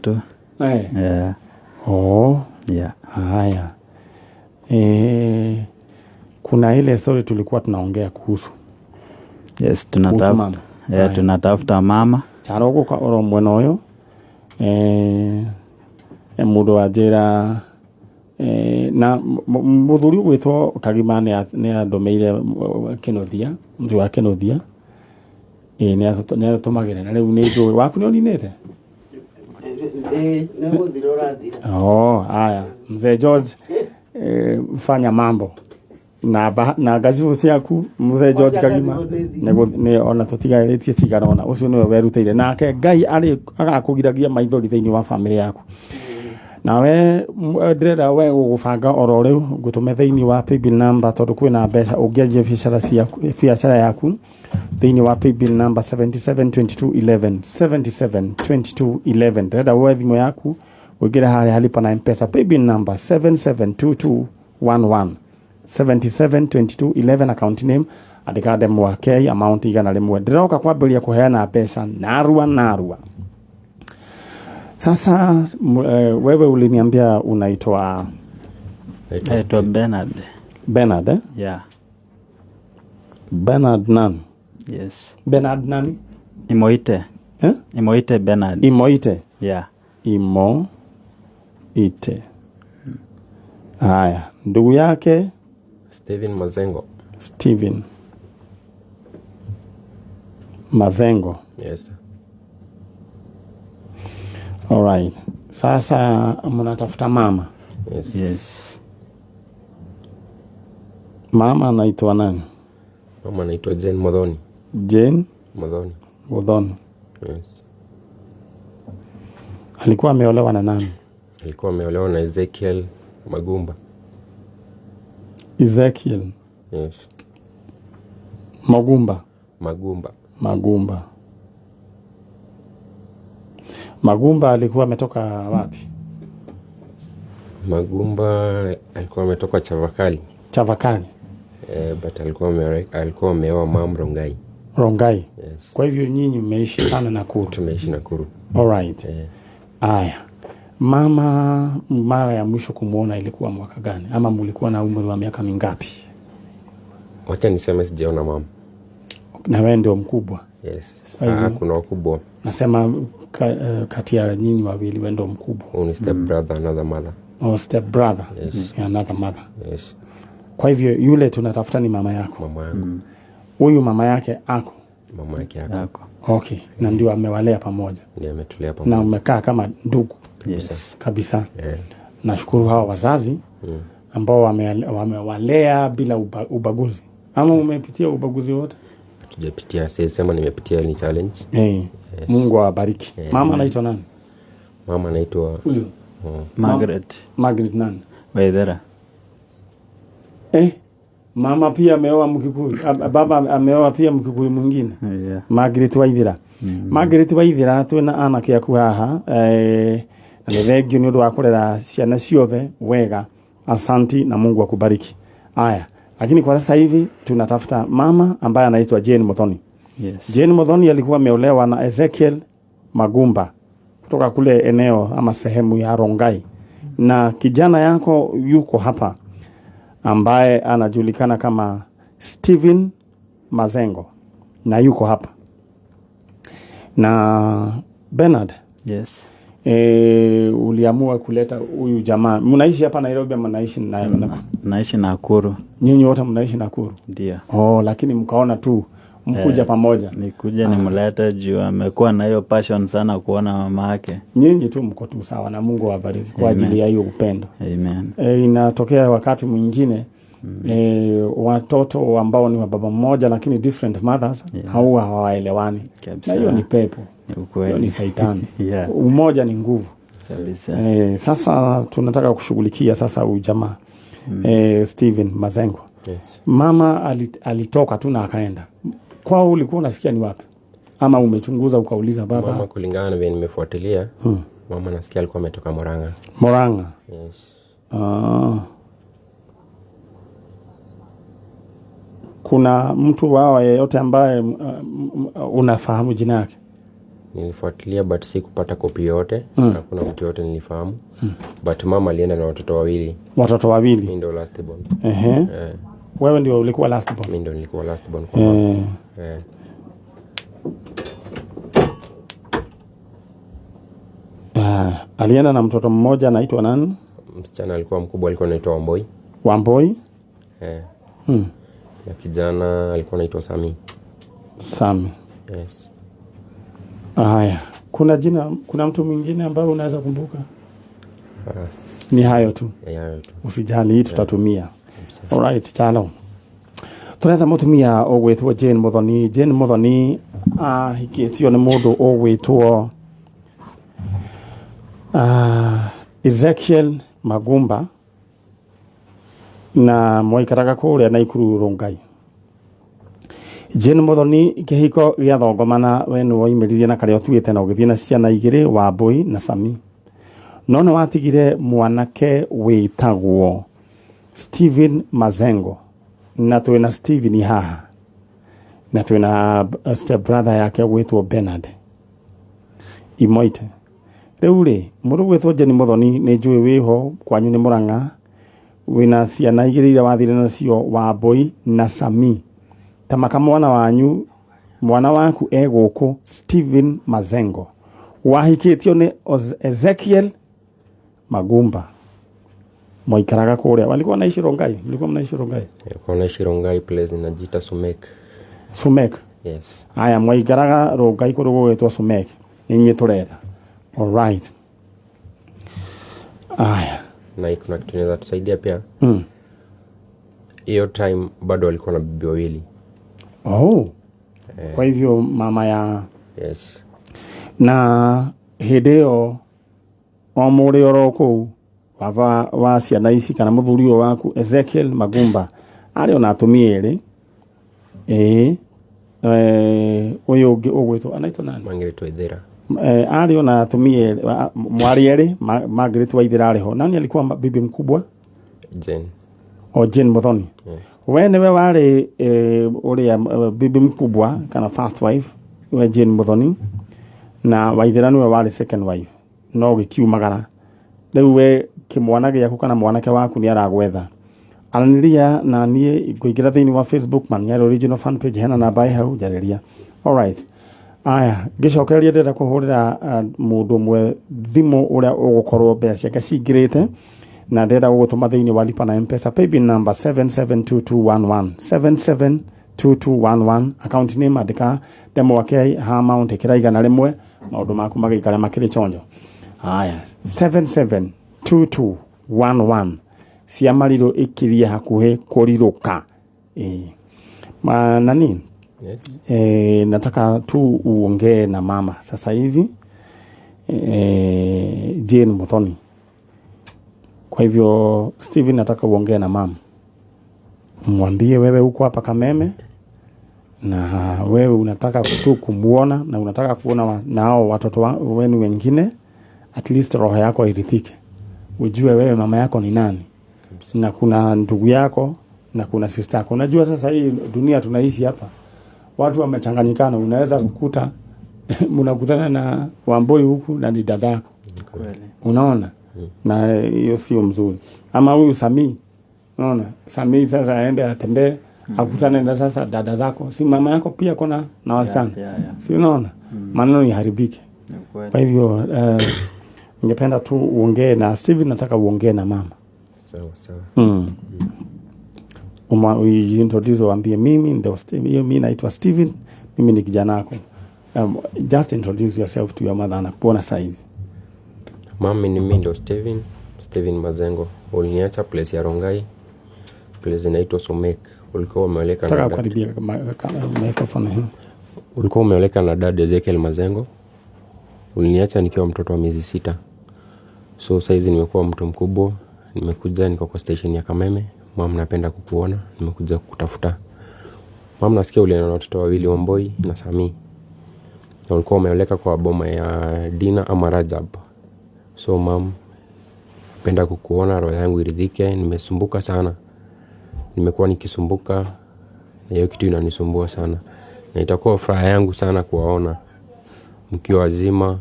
Tu. Eh. Yeah. Oh. Yeah. Haya. Kuna ile story tulikuwa tunaongea kuhusu. Yes, Kuhusu tunatafuta mama. yeah, Haya. tunatafuta mama. Charoguka oro mwena ũyũ mũndũ wa njĩra na mũthuri ũgwĩtwo Kagima nĩ andũmĩire Kĩnuthia, mũthuri wa Kĩnuthia nĩ atũmagĩra na rĩu nĩ njũĩ waku nĩ ũninĩte. Nĩ gũthira ũrathira. Oh, haya mzee George, fanya mambo na, na ngacibu ciaku mzee George Kwanja Kagima ngacibu nĩ nĩ ona tũtigarĩtie cigana ona ũcio nĩwe werutĩire nake Ngai arĩ agakũgiragia maithori thĩinĩ wa bamĩrĩ yaku. Nawe ndĩrenda we gũgũbanga oro rĩu ngũtũme thĩinĩ wa paybill number tondũ kwĩna mbeca ũngĩanjia biacara ciaku biacara yaku thĩinĩ wa paybill number 772211 772211. Ndĩrenda woe thimũ yaku ũingĩre harĩa halipa na M-Pesa paybill number 772211 772211, account name andĩka Ndemwa K, amount 100. Ndĩroka kwambĩrĩria kũheana mbeca narua narua. Sasa wewe uliniambia unaitwa Naitwa Bernard. Bernard, eh? Yeah. Bernard nani? Yes. Bernard nani? Imoite. Eh? Imoite Bernard. Imoite. Yeah. Imoite. Haya, ndugu yake Steven Mazengo. Steven Mazengo. Yes. Alright. Sasa mnatafuta mama. Yes. Yes. Mama anaitwa nani? Mama anaitwa Jane Modhoni. Jane Modhoni. Muthoni. Yes. Alikuwa ameolewa na nani? Alikuwa ameolewa na Ezekiel Magumba. Ezekiel Yes. Magumba. Magumba. Magumba. Magumba alikuwa ametoka wapi? Magumba alikuwa ametoka Chavakali. Chavakali. But alikuwa ameoa Mam Rongai. Rongai. Yes. Kwa hivyo nyinyi mmeishi sana Nakuru. Tumeishi Nakuru. Alright. Aya. Mama mara ya mwisho kumwona ilikuwa mwaka gani? Ama mulikuwa na umri wa miaka mingapi? Wacha niseme sijaona mama. Na wewe ndio mkubwa. Yes. Kwa hivyo- Kuna wakubwa. Nasema kati ya nyinyi wawili wewe ndio mkubwa. Huyu ni step brother, another mother. Oh, step brother. Yes. Another mother. Yes. Kwa hivyo yule tunatafuta ni mama yako. Mama yangu. Huyu mama yake ako. Mama yake ako. Yako. Okay. Na ndio amewalea pamoja. Ndiye ametulea Na pamoja. umekaa kama ndugu. Yes. Kabisa. Yeah. Nashukuru hawa wazazi ambao wamewalea bila ubaguzi. Ama umepitia ubaguzi wote? Tujapitia, siwezi sema nimepitia ni challenge. Yes. Mungu awabariki. Mama anaitwa nani? Mama anaitwa Huyu. Margaret. Margaret nani? Waithera. Mama pia ameoa Mkikuyu. Baba ameoa pia Mkikuyu mwingine. Yeah. Margaret Waithera. Margaret Waithera twina anake aku haha na nĩ thengio nĩ ũndũ wa kũrera ciana ciothe wega. Asanti na Mungu akubariki. Aya, lakini kwa sasa hivi tunatafuta mama ambaye anaitwa Jane Muthoni. Yes. Jane Muthoni alikuwa ameolewa na Ezekiel Magumba kutoka kule eneo ama sehemu ya Rongai, na kijana yako yuko hapa ambaye anajulikana kama Steven Mazengo na yuko hapa na Bernard. Yes. Uliamua kuleta huyu jamaa. Mnaishi hapa Nairobi ama mnaishi na Naishi Nakuru. Nyinyi wote mnaishi Nakuru? Ndio. Oh, lakini mkaona tu mkuja pamoja. Nikuja nimlete juu amekuwa na hiyo passion sana kuona mama yake. Nyinyi tu mko tu sawa na Mungu awabariki kwa ajili ya hiyo upendo. Amen. Inatokea wakati mwingine watoto ambao ni wa baba mmoja lakini different mothers hawa hawaelewani. Kabisa. Na hiyo ni pepo. Ni ukweli. Hiyo ni saitani. Yeah. Umoja ni nguvu. Kabisa. Sasa tunataka kushughulikia sasa huyu jamaa Steven Mazengo. Yes. Mama alitoka tu na akaenda. Kwao ulikuwa unasikia ni wapi? Ama umechunguza ukauliza baba? Mama kulingana na vile nimefuatilia, mama nasikia alikuwa ametoka Murang'a. Murang'a. Yes. Kuna mtu wao yeyote ambaye unafahamu jina yake? Nilifuatilia but sikupata kopi yoyote. Hakuna mtu yoyote nilifahamu. But mama alienda na watoto wawili. Watoto wawili. Mi ndo last born. Ehe. Eh, Wewe ndio ulikuwa last born. mi ndo nilikuwa last born kwa mama. Eh, Eh, alienda na mtoto mmoja anaitwa nani? Msichana alikuwa mkubwa, alikuwa anaitwa Wamboi. Wamboi. Eh. Na kijana alikuwa anaitwa Sami. Sami. Yes. Haya, kuna jina, kuna mtu mwingine ambaye unaweza kumbuka? Ah, Ni hayo tu, hayo tu. usijali, hii tutatumia. Alright, chalo turetha mutumia ũgwĩtwo Jane Muthoni. Jane Muthoni ahikĩtio nĩ mũndũ ũgwĩtwo Ezekiel Magumba na mwaikaraga kũrĩa Naikuru Rongai. Jane Muthoni, kĩhiko gĩa thongomana, we nĩ woimĩririe na karĩa ũtuĩte na ũgĩthiĩ na ciana igĩrĩ, Wambui na Sami, no nĩ watigire mwanake wĩtagwo Steven Mazengo, na twĩna Steven haha na twĩna step brother yake gwĩtwo Bernard Imoite. Rĩu rĩ, mũndũ gwĩtwo Jane Muthoni, nĩ njũĩ wĩho kwanyu nĩ Mũrang'a, wĩna ciana igĩrĩ iria wathire nacio, Wambui na Sami. Tamaka mwana wanyu, mwana waku e gũkũ Steven Mazengo wahikĩtio nĩ Ezekiel Magumba, mwaikaraga kũrĩa, walikuwa naishi Rongai, mlikuwa mnaishi Rongai? Alikuwa anaishi Rongai, place inajiita Sumek. Sumek. Yes. Aya, mwaikaraga Rongai kũndũ gũgwĩtwo Sumek, nĩ inyuĩ tũretha. Alright. Aya. Na kuna kitu inaweza tusaidia pia. Hiyo time bado alikuwa na bibi wawili. Oh. Kwa hivyo mama ya Yes. Na hĩndĩ ĩyo o mũrĩ oro kũu, baba wa ciana ici kana mũthuri ũyũ waku Ezekiel Magumba arĩ ona atumia erĩ, ĩĩ, ũyũ ũngĩ ũgwĩtwo anaitwo nani? Margaret Waithera. Arĩ ona atumia erĩ, mwarĩ erĩ, Margaret Waithera arĩ ho. Nani alikuwa bibi mkubwa? Jane. O Jane Muthoni. Yes. We nĩwe warĩ ũrĩa bibi mkubwa kana first wife, we Jane Muthoni, na Waithera nĩwe warĩ second wife, no gĩkiumagara rĩu we kĩmwana gĩaku kana mwanake waku nĩ aragwetha. Aranĩria na niĩ ngũingĩra thĩinĩ wa Facebook Maniaro Original fan page, hena namba ĩ hau, njarĩria. Alright. Aya, ngĩcokereria ndĩrenda kũhũrĩra mũndũ ũmwe thimũ ũrĩa ũgũkorwo mbeca ciake cingĩrĩte, na ndĩrenda gũgũtũma thĩinĩ wa lipa na Mpesa paybill number 772211, 772211, account name andĩka Ndemwake, ha amount ĩkĩra 100, maũndũ maku magĩikare makĩrĩ chonjo. Aya, 772211, cia marirũ ikirie hakuhĩ kũrirũka. Ĩĩ. Ma, nani? Yes. Nataka tu uongee na mama sasa hivi, Jane Muthoni. Kwa hivyo Steven, nataka uongee na mama, mwambie wewe uko hapa Kameme na wewe unataka tu kumuona na unataka kuona nao watoto wenu wengine, at least roho yako irithike, ujue wewe mama yako ni nani, na kuna ndugu yako na kuna sister yako. Unajua sasa hii dunia tunaishi hapa, watu wamechanganyikana, unaweza kukuta mnakutana na Wamboi huku na ni dadako. Kweli. Unaona? Na hiyo sio mzuri. Ama huyu Samii, unaona? Samii sasa aende atembee, akutane na sasa dada zako, si mama yako pia kuna na wasichana. Yeah. Si unaona? Maneno yaharibike. Ni kweli. Kwa hivyo ningependa tu uongee na Steven, nataka uongee na mama. Sawa sawa. Ujiintroduce, uambie mimi ndio Steven, mimi naitwa Steven, mimi ni kijana wako. Just introduce yourself to your mother, anakuona saizi. Mami, ni mimi ndo Steven, Steven Mazengo. Uliniacha place ya Rongai, place inaitwa Somek. Ulikuwa umeoleka na Nataka dad. kukaribia microphone hii. Ulikuwa umeoleka na dad Ezekiel Mazengo. Uliniacha nikiwa mtoto wa miezi 6. So saizi nimekuwa mtu mkubwa, nimekuja niko kwa station ya Kameme. Mam, napenda kukuona, nimekuja kukutafuta. Mam, nasikia ulienda na watoto wawili, Wamboi na Sami. Na ulikuwa umeoleka kwa boma ya Dina ama Rajab. So mam, napenda kukuona, roho yangu iridhike. Nimesumbuka sana, nimekuwa nikisumbuka na hiyo kitu inanisumbua sana, na itakuwa furaha yangu sana kuwaona. mkiwa wazima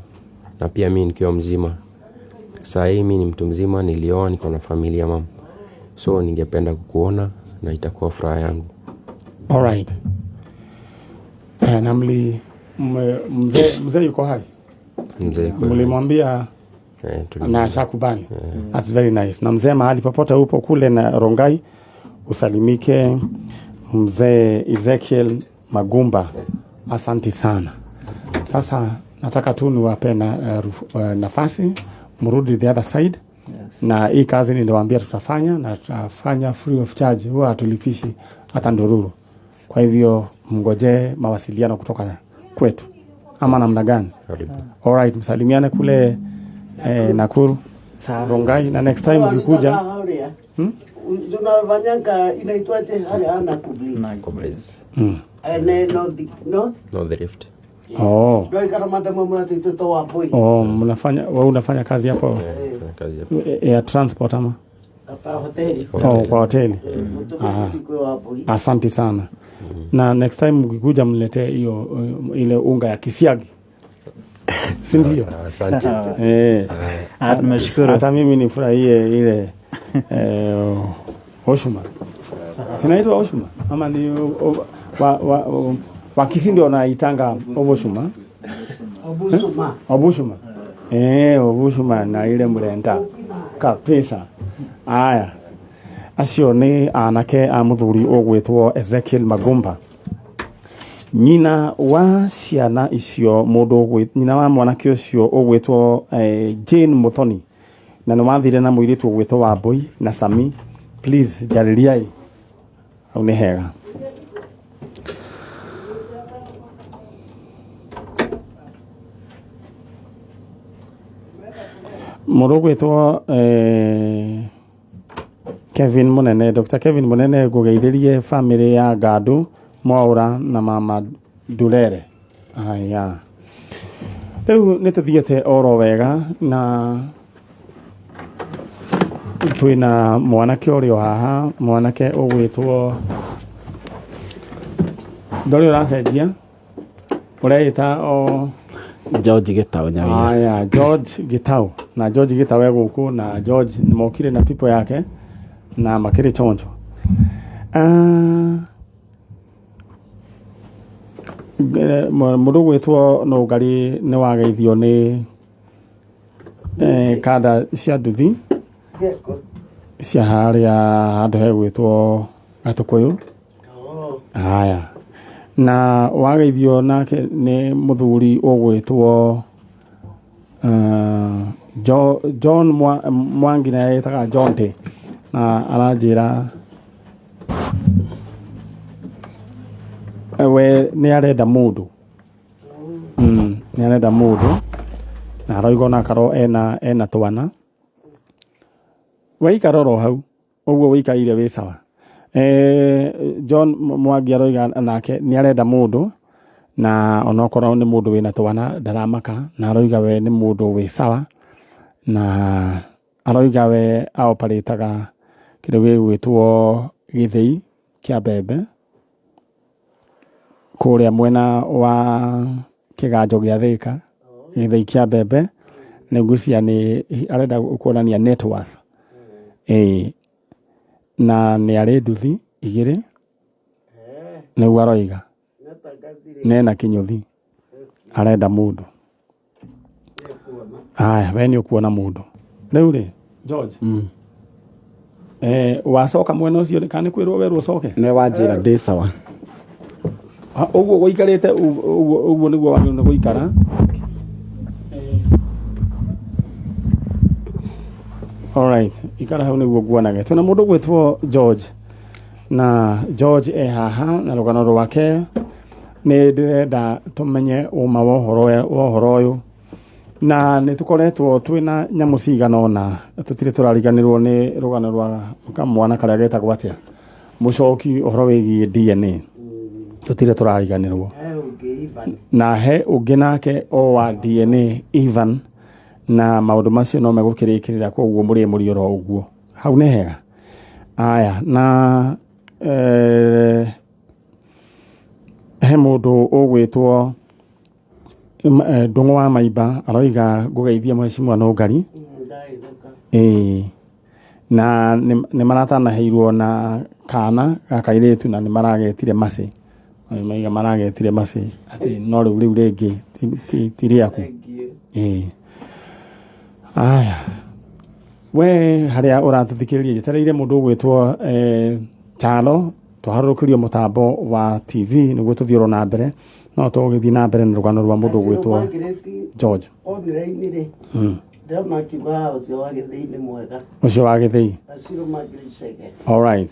na pia mi nikiwa mzima. Saa hii mi ni mtu mzima, nilioa, niko na familia mam, so ningependa kukuona na itakuwa furaha yangu. Alright. Na mzee yuko hai? Mzee kweli. Mlimwambia? Eh, Na ashakubali. That's very nice. Na mzee, mahali popote upo kule na Rongai, usalimike mzee Ezekiel Magumba, asanti sana. Sasa nataka tu niwape nafasi mrudi the other side. Yes. Na hii kazi niliwaambia tutafanya, na tutafanya free of charge, huwa hatulipishi hata ndururu. Kwa hivyo mngojee mawasiliano kutoka kwetu, ama namna gani? Karibu. Alright, msalimiane kule Nakuru. Sawa. Rongai, na next time ukikuja. Tunafanyanga inaitwaje hali ana kubli. Cobras. Ene north north. North Rift. Oh. Ndio ikara madamu mratito to wapoi. Oh, mnafanya, wewe unafanya kazi hapo? Eh, fanya kazi hapo. Ya transport ama? Hapa hoteli. Oh, kwa hoteli. Mtu wapoi. Asante sana. Na next time mkikuja mletee hiyo ile unga ya kisiagi, si ndio? Asante. Eh. Ah, tumeshukuru. Hata mimi nifurahie ile oshuma. Sinaitwa oshuma ama ni Wakisi ndio wanaitanga ovoshuma? Obusuma. Obushuma. Obushuma na ile mrenda kabisa. Aya, acio nĩ anake a mũthuri ũgwĩtwo Ezekiel Magumba. Nyina wa ciana icio, mũndũ nyina wa mwanake ũcio ũgwĩtwo Jane Muthoni, na nĩ wathire na mũirĩtu ũgwĩtwo Wambui na Sami, please njarĩriai hau nĩ hega. Mũndũ ũgwĩtwo Kevin Munene, Dr. Kevin Munene, ngũgeithĩrie family ya Ngandũ Mwaũra na mama Ndurere. Aya, rĩu nĩ tũthiĩte oro wega, na twĩna mwanake ũrĩ o haha, mwanake ũgwĩtwo ndũrĩ ũracenjia ũreĩta o? George Gitau Nyawira. Aya, George Gitau, na George Gitau e gũkũ, na George mokire na people yake na makĩrĩ chonjo. Mũndũ gwĩtwo Nũngari nĩ wageithio nĩ kanda cia nduthi cia harĩa handũ hegwĩtwo Gatũkũyũ. Haya, na wageithio nake nĩ mũthuri ũgwĩtwo John Mwangi, na etaga John T, na aranjĩra we nĩ arenda mũndũ, nĩ arenda mũndũ, na aroiga ona akarwo ena twana. Waikara oro hau ũguo wĩikaire wĩ sawa. John Mwangi aroiga nake nĩ arenda mũndũ, na onokorwo nĩ mũndũ wĩna twana ndaramaka, na aroiga we nĩ mũndũ wĩ sawa, na aroiga we aoparĩtaga kĩndũ gĩgwĩtwo gĩthĩi kĩa mbembe kũrĩa mwena wa kĩganjo gĩa Thĩka, gĩthĩi kĩa mbembe nĩ ngwĩciria nĩ arenda kuonania net worth. Na nĩ arĩ nduthi igĩrĩ nĩguo aroiga, nena kĩnyũthi, arenda mũndũ. Aya, we nĩ ũkuona mũndũ rĩu rĩ, George. Wacoka mwena ũcio kana nĩ kwĩrwo werwo ũcoke? Nĩ wanjĩra ndĩ sawa. Ũguo gũikarĩte ũguo nĩguo wagĩrĩirwo nĩ gũikara. Alright, ikara hau nĩguo nguonage. Twĩna mũndũ ũgwĩtwo George, na George e haha na rũgano rwake nĩ ndĩrenda tũmenye ũma wa ũhoro ũyũ, na nĩ tũkoretwo twĩna nyamũ cigana ũna, tũtirĩ tũrariganĩrwo nĩ rũgano rwa kamwana karĩa getagwo atĩa, mũcoki, ũhoro wĩgiĩ DNA, tũtirĩ tũrariganĩrwo. Na he ũngĩ nake o wa DNA Ivan, na maũndũ macio no megũkĩrĩkĩrĩra, koguo mũrĩe mũrĩ oro ũguo hau nĩ hega. Aya, na he mũndũ ũgwĩtwo Ndũng'ũ wa Maimba aroiga ngũgeithie mheshimiwa Nũngari. Ndaĩthũka. Ĩĩ, na nĩ maratanaheirwo na kana ga kairĩtu na nĩ maragetire Mercy. Maiga maragetire Mercy atĩ no rĩu rĩngĩ ti rĩaku. Ĩĩ. Aya, we harĩa ũratũthikĩrĩria, njetereire mũndũ ũgwĩtwo Chalo twaharũrũkĩrio mũtambo wa TV nĩguo tũthiĩ oro na mbere, no tũgĩthiĩ na mbere na rũgano rwa mũndũ ũgwĩtwo George. Online rĩ, ndĩrona akiuga ũcio wa Gĩthĩi nĩ mwega. Ũcio wa Gĩthĩi? Aciro Margaret Chege. Alright,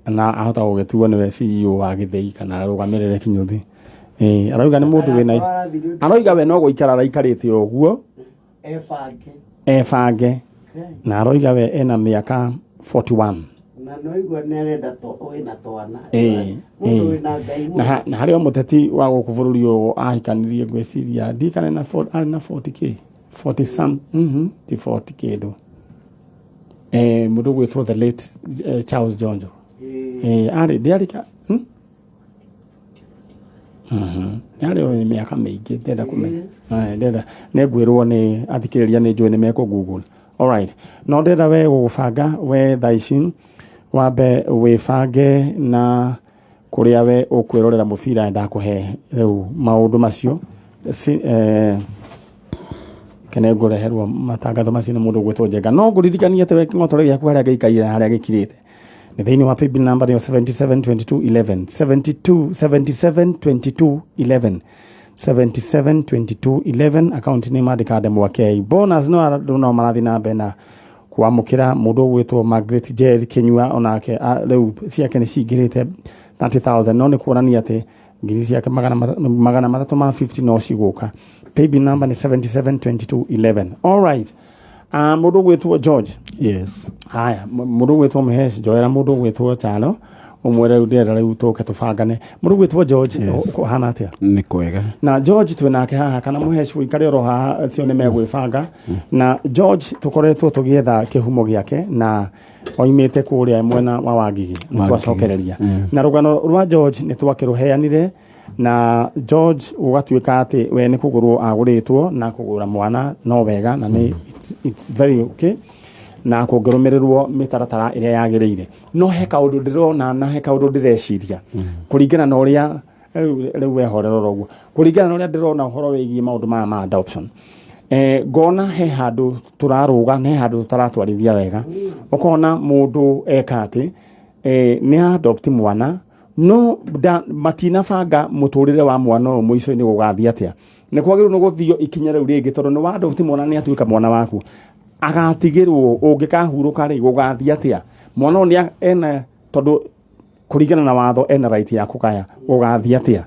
na ahota gũgĩtuo nĩwe CEO wa Gĩthĩi kana arũgamĩrĩre Kinyũthi. Arauga nĩ mũndũ wĩna, aroiga we no gũikara araikarĩte ũguo. Ebange. Ebange. Na aroiga we ena mĩaka 41. Na no igua nĩ arenda to wĩna twana. Mũndũ wĩna Ngai. Na harĩ o mũteti wa gũkũ bũrũri ũyũ ahikanirie, ngwĩciria ndikane na arĩ na 40K, 40 some, ti 40 kĩndũ, mũndũ ũgwĩtwo the late Charles Jonjo. Arĩ ndĩarĩ ka Arĩ o mĩaka mĩingĩ, ndenda kũmenya. Ndenda nĩ ngwĩrwo nĩ athikĩrĩria, nĩ njũĩ nĩ mekũ Google. Alright, no ndenda we gũgũbanga we thaa ici wambe wĩbange na kũrĩa we ũkwĩrorera mũbira. Ndakũhe rĩu maũndũ macio kene ngũreherwo matangatho macio nĩ mũndũ ũgwĩtwo Njenga. No ngũririkanie atĩ we kĩng'otore gĩaku harĩa gĩikaire na harĩa gĩkirĩte nĩ thĩinĩ wa paybill number nĩyo 772211, 72 772211, 772211. Akaunti nĩ mandĩka ndemwa K. Bonus no andũ no marathiĩ na mbere na kwamũkĩra. Mũndũ ũgwĩtwo Margaret Jerry Kinyua onake rĩu ciake nĩ cingĩrĩte 30,000, no nĩ kuonania atĩ ngiri ciake 350 no cigũka. Paybill number nĩ 772211. Alright, mũndũ ũgwĩtwo George. Yes. Haya, mũndũ ũgwĩtwo Mhesh, njoera mũndũ ũgwĩtwo Chalo ũmwĩre rĩu ndĩrenda rĩu tũke tũbangane. Mũndũ ũgwĩtwo George. Yes. Ũhana atĩa? Nĩ kwega. Na George twĩ nake haha, kana Mũhesh ũikare oro haha, acio nĩ megwĩbanga na George. Tũkoretwo tũgĩetha kĩhumo gĩake na oimĩte kũrĩa mwena wa Wangigi nĩ Wangigi. twacokereria na rũgano rwa George nĩ twakĩrũheanire, na George ũgatuĩka atĩ we nĩ kũgũrwo agũrĩtwo, na kũgũra mwana no wega na nĩ it's very okay na kũngĩrũmĩrĩrwo mĩtaratara ĩrĩa yagĩrĩire. No he kaũndũ ndĩrona na he kaũndũ ndĩreciria kũringana na ũrĩa rĩu wehorera oro ũguo, kũringana na ũrĩa ndĩrona ũhoro wĩgiĩ maũndũ maya ma adoption, ngona he handũ tũrarũga na he handũ tũtaratwarithia wega. Ũkona mũndũ eka atĩ nĩ adopt mwana no matinabanga mũtũrĩre wa mwana ũyũ mũico-inĩ gũgathiĩ atĩa. Nĩ kwagĩrĩirwo nĩ gũthio ikinya rĩu rĩngĩ, tondũ nĩ wa adopt mwana, nĩ atuĩka mwana waku, agatigĩrwo ũngĩkahurũka rĩ, gũgathiĩ atĩa mwana ũyũ? Nĩ ena, tondũ kũringana na watho ena right ya kũgaya, gũgathiĩ atĩa?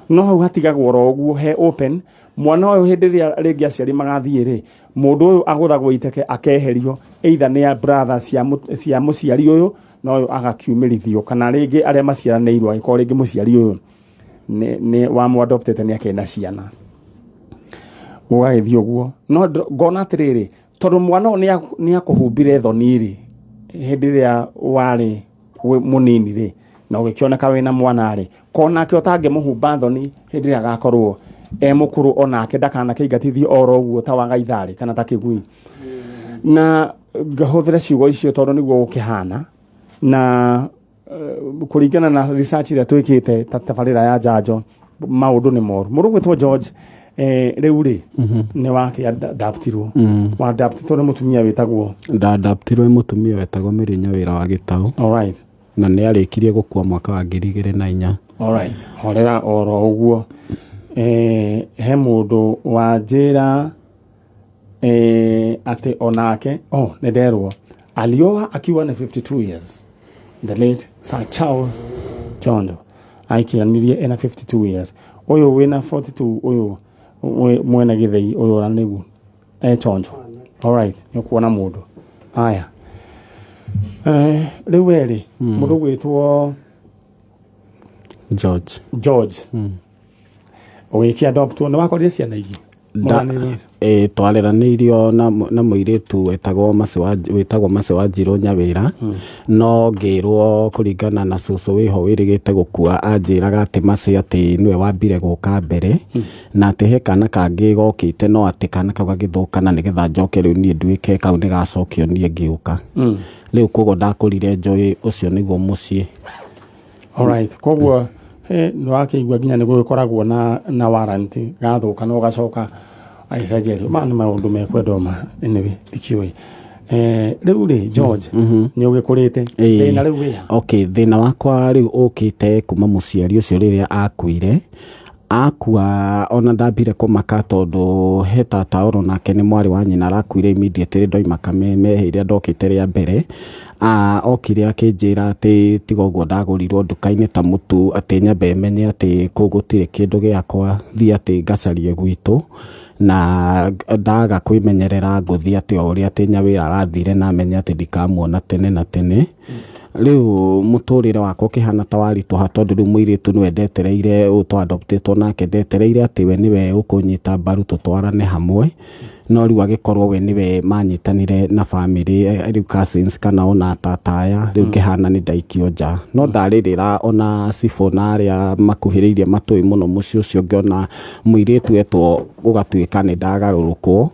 No hau hatigagwo oro ũguo he open. Mwana ũyũ hĩndĩ ĩrĩa rĩngĩ aciari magathiĩ rĩ, mũndũ ũyũ agũthagwo iteke akeherio, either nĩ a brother cia mũciari ũyũ na ũyũ agakiumĩrithio, kana rĩngĩ arĩa maciaranĩirwo, angĩkorwo rĩngĩ mũciari ũyũ nĩ wamũadoptete nĩ akĩrĩ na ciana, gũgagĩthiĩ ũguo. No ngona atĩrĩrĩ, tondũ mwana ũyũ nĩ akũhumbire thoni rĩ, hĩndĩ ĩrĩa warĩ mũnini rĩ, na ũgĩkĩoneka wĩna mwana rĩ, konake ũtangĩmũhumba thoni hĩndĩ ĩrĩa agakorwo e mũkũrũ, onake ndakanakĩingatithio oro ũguo ta wagaitharĩ kana ta kĩgui. Na ngahũthĩra ciugo icio tondũ nĩguo gũkĩhana na kũringana na research ĩrĩa twĩkĩte ta tabarĩra ya njanjo, maũndũ nĩ moru. Mũndũ gwĩtwo George, rĩu rĩ nĩ wake adaptirwo, wadaptitwo nĩ mũtumia wĩtagwo? Ndadaptirwo nĩ mũtumia wetagwo Mary Nyawĩra wa Gĩtaũ. Na nĩ arĩkirie gũkua mwaka wa 2004. Alright, horera oro ũguo. He mũndũ wanjĩra atĩ onake, oh, nĩ nderwo alioa akiwa na 52 years. The late Sir Charles Jondo aikiranirie ena 52 years. Ũyũ wĩna 42, ũyũ mwena Gĩthĩi ũyũ, ona nĩguo e chonjo. Alright, nĩ ũkuona mũndũ aya. Rĩu werĩ mũndũ gwĩtwo George. George, ũgĩkĩ adoptwo nĩ wakorire ciana ingĩ? Twareranĩirio na mũirĩtu wetagwo Maci wa Njirũ Nyawĩra, no ngĩrwo kũringana na cũcũ wĩho wĩrĩgĩte gũkua, anjĩraga atĩ Maci atĩ nĩwe wambire gũka mbere, na atĩ he kana kangĩ gokĩte, no atĩ kana kau gagĩthũkana nĩgetha njoke rĩu niĩ nduĩke kau nĩgacokio niĩ ngĩũka. Rĩu koguo ndakũrire njũĩ ũcio nĩguo mũciĩ. Alright, koguo nĩ wakĩigua nginya nĩ gũgĩkoragwo na warrant, gathũka no gacoka agĩcenjerio. Maya nĩ maũndũ mekwendwo ma anyway ndikĩũĩ. Rĩu rĩ George, nĩ ũgĩkũrĩte, thĩna rĩu wĩha? Okay, thĩna wakwa rĩu ũkĩte kuma mũciari ũcio rĩrĩa akuire. Akua ona ndambire kũmaka tondũ he tata oro nake nĩ mwarĩ wa nyina arakuire immediately ndoima Kameme ĩrĩa ndokĩte rĩa mbere. Okire akĩnjĩra atĩ tiga ũguo ndagũrirwo nduka-inĩ ta mũtu, atĩ nyambe menye atĩ kũu gũtirĩ kĩndũ gĩakwa, thiĩ atĩ ngacarie gwitũ, na ndaga kwĩmenyerera ngũthiĩ atĩ o ũrĩa atĩ Nyawĩra arathire na amenye atĩ ndikamuona tene na tene. Rĩu mũtũrĩre wakwa ũkĩhana ta waritũha tondũ rĩu mũirĩtu nĩwe ndetereire, ũyũ twa-adoptĩtwo nake ndetereire atĩ we nĩwe ũkũnyita mbaru tũtwarane hamwe, no rĩu agĩkorwo we nĩwe manyitanire na family rĩu cousins kana ona tata aya, rĩu ngĩhana nĩ ndaikio nja. No ndarĩrĩra ona cibũ na arĩa makuhĩrĩirie matũĩ mũno mũciĩ ũcio, ngĩona mũirĩtu etwo gũgatuĩka nĩ ndagarũrũkwo.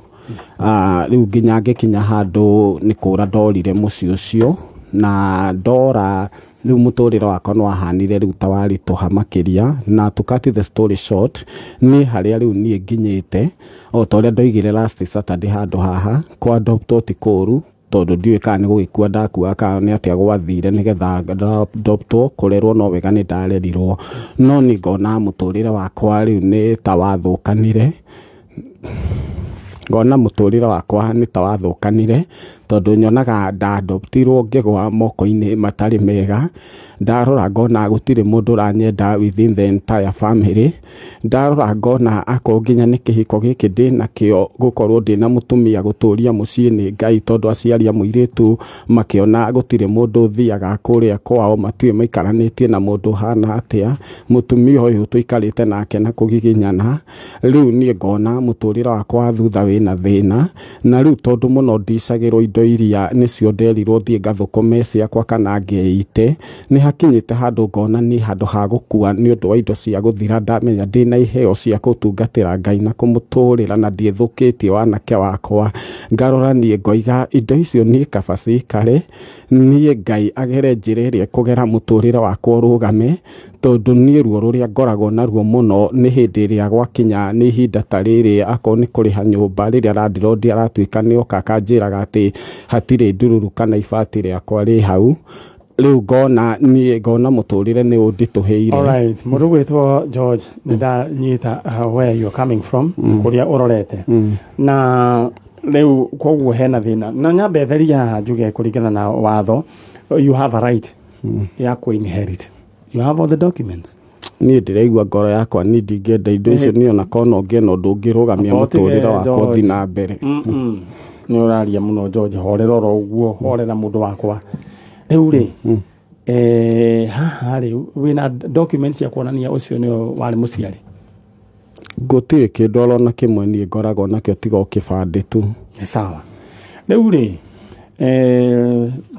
Rĩu nginya ngĩkinya handũ nĩ kũra ndorire mũciĩ ũcio, na ndora rĩu mũtũrĩre wakwa nĩ wahanire rĩu ta waritũha makĩria. Na to cut the story short, niĩ harĩa rĩu niĩ nginyĩte, o ta ũrĩa ndoigire last Saturday handũ haha, kũ adoptwo ti kũũru, tondũ ndiũĩ kana nĩ gũgĩkua ndakua kana nĩ atĩa gwathire nĩgetha adoptwo, kũrerwo no wega nĩ ndarerirwo, no niĩ ngona mũtũrĩre wakwa rĩu nĩ ta wathũkanire. Ngona mũtũrĩre wakwa nĩ ta wathũkanire tondũ nyonaga nda-adoptirwo ngĩgwa moko-inĩ matarĩ mega. Ndarora ngona gũtirĩ mũndũ ũranyenda within the entire family. Ndarora ngona akorwo nginya nĩ kĩhiko gĩkĩ ndĩnakĩo, gũkorwo ndĩna mũtumia gũtũria mũciĩ nĩ Ngai, tondũ aciari a mũirĩtu makĩona gũtirĩ mũndũ ũthiaga kũrĩa kwao, matiũĩ maikaranĩtie na mũndũ ũhana atĩa, mũtumia ũyũ tũikarĩte nake na kũgiginyana. Rĩu niĩ ngona mũtũrĩre wakwa wa thutha wĩna thĩna, na rĩu tondũ mũno ndicagĩrwo indo iria nĩcio nderirwo thiĩ ngathũkũme ciakwa kana ngeite, nĩ hakinyĩte handũ ngona niĩ handũ ha gũkua nĩ ũndũ wa indo cia gũthira, ndamenya ndĩna iheo cia gũtungatĩra Ngai na kũmũtũrĩra na ndiĩthũkĩtie wanake wakwa, ngarora niĩ ngoiga indo icio niĩ kaba cikare, niĩ Ngai agere njĩra ĩrĩa ĩkũgera mũtũrĩre wakwa ũrũgame, tondũ niĩ ruo rũrĩa ngoragwo naruo mũno nĩ hĩndĩ ĩrĩa gwakinya nĩ ihinda ta rĩrĩ, akorwo nĩ kũrĩha nyũmba, rĩrĩa landlord aratuĩka nĩ oka akanjĩraga atĩ hatirĩ ndururu kana ibati rĩakwa rĩ hau. Rĩu ngona niĩ ngona mũtũrĩre nĩ ũnditũhĩire. Alright, mũndũ gwĩtwo George, nĩ ndanyita where you are coming from, kũrĩa ũrorete, na rĩu koguo hena thĩna, na nyambe theria haha njuge kũringana na watho you have a right ya kũ inherit. You have all the documents. Niĩ ndĩraigua ngoro yakwa niĩ ndingĩenda indo icio, niĩ ona korwo no ngĩe na ũndũ ũngĩrũgamia Amba ũtige, mũtũrĩre wakwa George. ũthiĩ na mbere. Nĩ ũraria mũno George, horera oro ũguo, horera mũndũ wakwa. Rĩu rĩ, haha rĩ wĩna documents cia kuonania ũcio nĩwe warĩ mũciari? Gũtirĩ kĩndũ oro na kĩmwe niĩ ngoragwo nakĩo tiga o kĩbandĩ tu. Nĩ sawa. Rĩu rĩ,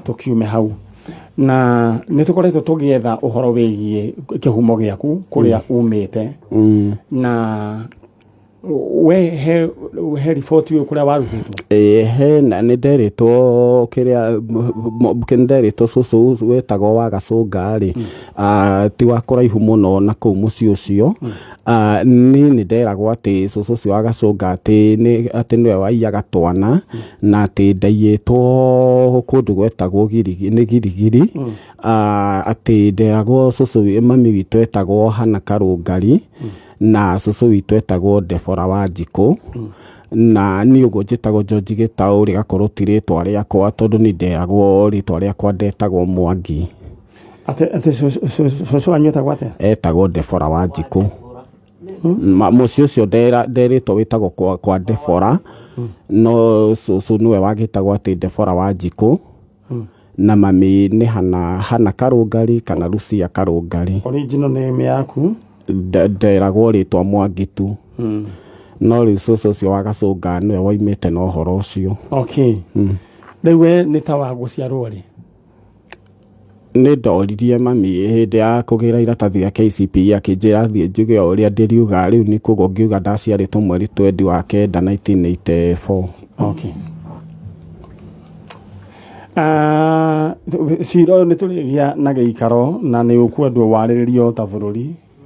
tũkiume hau, na nĩ tũkoretwo tũgĩetha ũhoro wĩgiĩ kĩhumo gĩaku kũrĩa umĩte, na we he riboti ũyũ kũrĩa warutĩtwo? Ĩĩ, hena nĩ nderĩtwo kĩrĩa nĩ nderĩtwo cũcũ wetagwo wa Gacũnga rĩ, ti wa kũraihu mũno na kũu mũciĩ ũcio. Niĩ nĩ nderagwo atĩ cũcũ ũcio wa Gacũnga atĩ nĩwe waiyaga twana, na atĩ ndaiyĩtwo kũndũ gwetagwo Girigi, nĩ Girigiri. Atĩ nderagwo cũcũ mami witũ etagwo Hana Karũngari, na cũcũ witũ etagwo Debora Wanjikũ. Na niĩ ũguo njĩtagwo George Gĩtaũ rĩgakorwo ti rĩtwa rĩakwa, tondũ niĩ nderagwo rĩtwa rĩakwa ndetagwo Mwangi. Atĩ cũcũ wanyu etagwo atĩa? Etagwo Debora Wanjikũ. Mũciĩ ũcio nderĩtwo wĩtagwo kwa Debora, no cũcũ nĩwe wagĩtagwo atĩ Debora Wanjikũ, na mami nĩ Hana Karũngari kana Lucia Karũngari. Original name yaku? Nderagwo rĩtwa Mwangi tu. No rĩu cũcũ ũcio wa Gacũnga nĩwe woimĩte na ũhoro ũcio. Okay, rĩu we nĩ ta wa gũciarwo rĩ? Nĩ ndoririe mami hĩndĩ ya kũgĩra iratathi rĩa KCPE, akĩnjĩra thiĩ njuge o ũrĩa ndĩriuga. Rĩu nĩ koguo ngiuga ndaciarĩtwo mweri 29 1984. Okay. Ah, cira ũyũ nĩ tũrĩgĩa na gĩikaro na nĩ ũkwendwo warĩrĩrio ta bũrũri,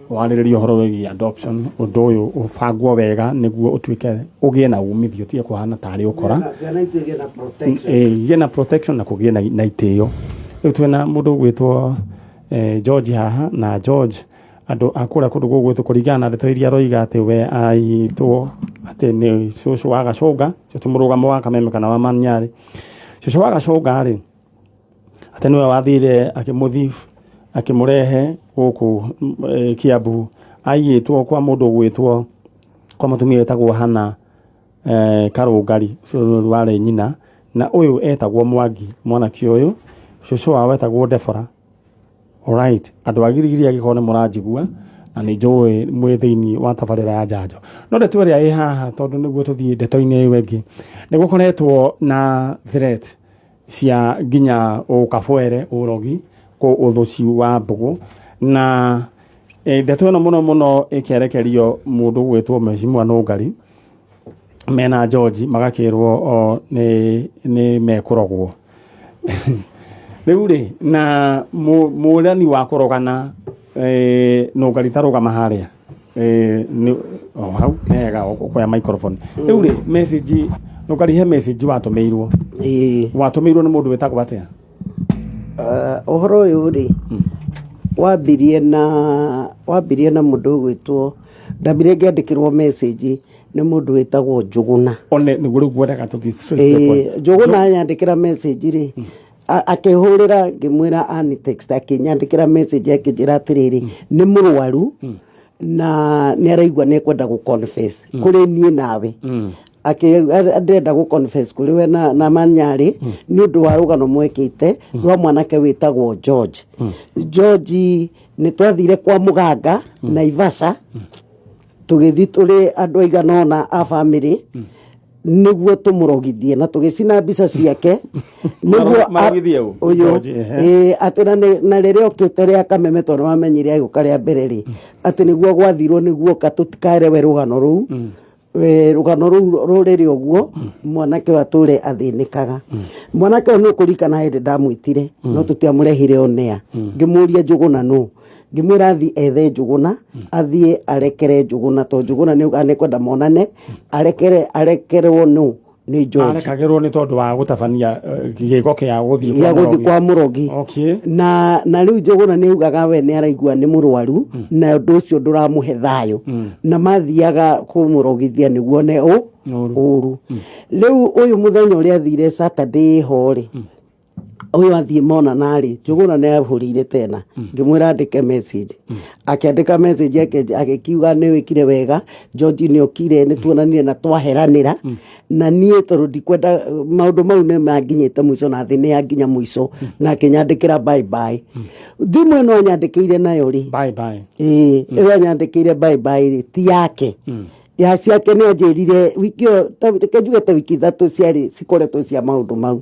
warĩrĩrio ũhoro wĩgiĩ adoption. Ũndũ ũyũ ũbangwo wega nĩguo ũtuĩke ũgĩe na umithio, ũtige kũhana tarĩ ũkora. Ciana icio igĩe na protection. Igĩe na protection na kũgĩe na itĩo. Rĩu twĩna mũndũ ũgwĩtwo George haha, na George, andũ a kũrĩa kũndũ gũgwĩtwo, kũringana na ndeto iria aroiga atĩ we aitwo atĩ nĩ cũcũ wa Gacũnga, ũcio ti mũrũgamo wa Kameme kana wa Manyarĩ, cũcũ wa Gacũnga rĩ, atĩ nĩwe wathire akĩmũthi akĩmũrehe gũkũ Kiambu. Aiyĩtwo kwa mũndũ ũgwĩtwo, kwa mũtumia wĩtagwo Hana Karũngari, ũcio nĩwe warĩ nyina, na ũyũ etagwo Mwangi, mwanake ũyũ cũcũ wao etagwo Debora. Alright, andũ a Girigiri, angĩkorwo nĩ mũranjigua na nĩ njũĩ mwĩ thĩinĩ wa tabarĩra ya njanjo, no ndeto ĩrĩa ĩ haha, tondũ nĩguo tũthiĩ ndeto-inĩ ĩyo ĩngĩ, nĩ gũkoretwo na threat cia nginya ũkabwere, ũrogi, kũ ũthũci wa mbũgũ, na ndeto ĩno mũno mũno ĩkerekerio mũndũ ũgwĩtwo Mheshimiwa Nũngari mena George, magakĩrwo o nĩ mekũrogwo. Rĩu rĩ, na mũrani wa kũrogana, Nũngari, tarũgama harĩa o hau nĩ hega ũkoya microphone. Rĩu rĩ, message, Nũngari, he message watũmĩirwo. Ĩĩ. Watũmĩirwo nĩ mũndũ wĩtagwo atĩa? Ũhoro ũyũ rĩ, wambirie na mũndũ ũgwĩtwo, ndambire ngĩandĩkĩrwo message nĩ mũndũ wĩtagwo Njũgũna. One nĩguo rĩu ngwendaga tũthiĩ straight to the point. Ĩĩ, Njũgũna anyandĩkĩra message rĩ, akĩhũrĩra, ngĩmwĩra ani text, akĩnyandĩkĩra message akĩnjĩra atĩrĩrĩ, nĩ mũrwaru na nĩ araigua nĩ ekwenda gũ confess kũrĩ niĩ nawe. Ndĩrenda gũ confess kũrĩ we na Manyarĩ nĩ ũndũ wa rũgano mwekĩte rwa mwanake wĩtagwo George. George nĩ twathire kwa mũganga Naivasha, tũgĩthiĩ tũrĩ andũ aigana ũna a bamĩrĩ nĩguo tũmũrogithie na tũgĩcina mbica ciake nĩguo Marogithie ũ? Ũyũ. George, ehe. Ĩĩ, atĩ na rĩrĩa okĩte rĩa Kameme, tondũ wamenyire agĩũka rĩa mbere rĩ, atĩ nĩguo gwathirwo nĩguo ka tũtikaerewe rũgano rũu. Rũgano rũu rũrĩrĩ ũguo mwanake ũyũ atũre athĩnĩkaga. Mwanake ũyũ nĩ ũkũririkana hĩndĩ ndamwĩtire, no tũtiamũrehire onea, ngĩmũria Njũgũna nũ, ngĩmwĩra athiĩ ethe Njũgũna, athiĩ arekere Njũgũna, tondũ Njũgũna nĩ nĩkwenda monane, arekere, arekerwo nũ nĩ George. Arekagĩrwo nĩ tondũ wa gũtabania gĩko kĩa gũthiĩ gĩa kwa gũthiĩ mũrogi. Kwa mũrogi. Na rĩu Njũgũna nĩ augaga we nĩ araigua nĩ mũrwaru na ũndũ ũcio ndũramũhe thayũ, na mathiaga kũmũrogithia nĩguo ne ũ Ũru. Ũru. Rĩu ũyũ mũthenya ũrĩa athire Saturday ho rĩ, ũyũ athiĩ monana rĩ, Njũgũna nĩ ahũrĩire tena, ngĩmwĩra andĩke message, akĩandĩka message agĩkiuga nĩ wĩkire wega George, nĩ okire, nĩ tuonanire na twaheranĩra na niĩ tondũ ndikwenda maũndũ mau nĩ manginyĩte mũico na thĩ nĩ yanginya mũico, na akĩnyandĩkĩra bye bye. Thimũ ĩno anyandĩkĩire nayo rĩ, Bye bye. Ĩĩ, ĩyo anyandĩkĩire bye bye rĩ, ti yake, ya ciake. Nĩ anjĩrire wiki ĩyo reke njuge ta wiki 3 ciarĩ cikoretwo cia maũndũ mau.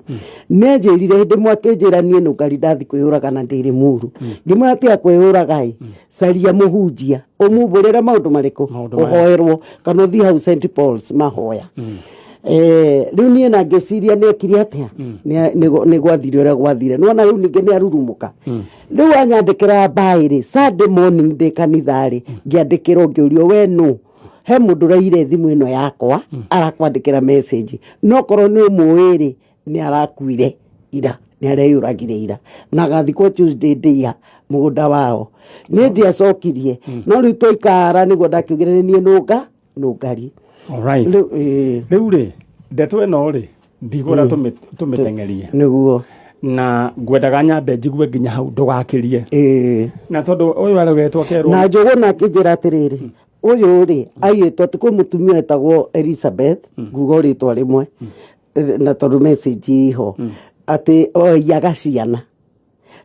Nĩ anjĩrire hĩndĩ ĩmwe, akĩnjĩra niĩ nũngari ndathi kwĩyũraga na ndĩrĩ muru. Ngĩmwĩra tiga kwĩyũraga ĩ, caria mũhunjia ũmumbũrĩre maũndũ marĩkũ. Maũndũ maya. Ũhoerwo kana ũthiĩ hau St Paul's mahoya. Rĩu niĩ na ngĩciria nĩ ekire atĩa. Nĩ gwathire ũrĩa gwathire, nĩwona rĩu ningĩ nĩ arurumũka. Rĩu anyandĩkĩra mbaĩ rĩ, Sunday morning ndĩ kanitha rĩ, ngĩandĩkĩrwo ngĩũrio, we nũ? He mũndũ ũraire thimũ ĩno yakwa, arakwandĩkĩra message, no korwo nĩ ũmũĩ rĩ, nĩ arakuire ira, nĩ areyũragire ira na agathikwo Tuesday ndĩa mũgũnda wao. Niĩ ndiacokirie, no rĩu twaikara nĩguo ndakiugire nĩ niĩ nũnga nũngari. Alright. Rĩu ĩĩ. Rĩu rĩ, ndeto ĩno rĩ, ndigwenda tũmĩteng'erie. Nĩguo. Na ngwendaga nyambe njigue nginya hau, ndũgakĩrie. Ĩĩ. Na tondũ ũyũ arogetwo kerwo Na Njũgũna akĩnjĩra atĩrĩrĩ, ũyũ rĩ aiyĩtwo atĩ kwĩ mũtumia wetagwo Elizabeth, nguga o rĩtwa rĩmwe na tondũ message iho atĩ oiyaga ciana.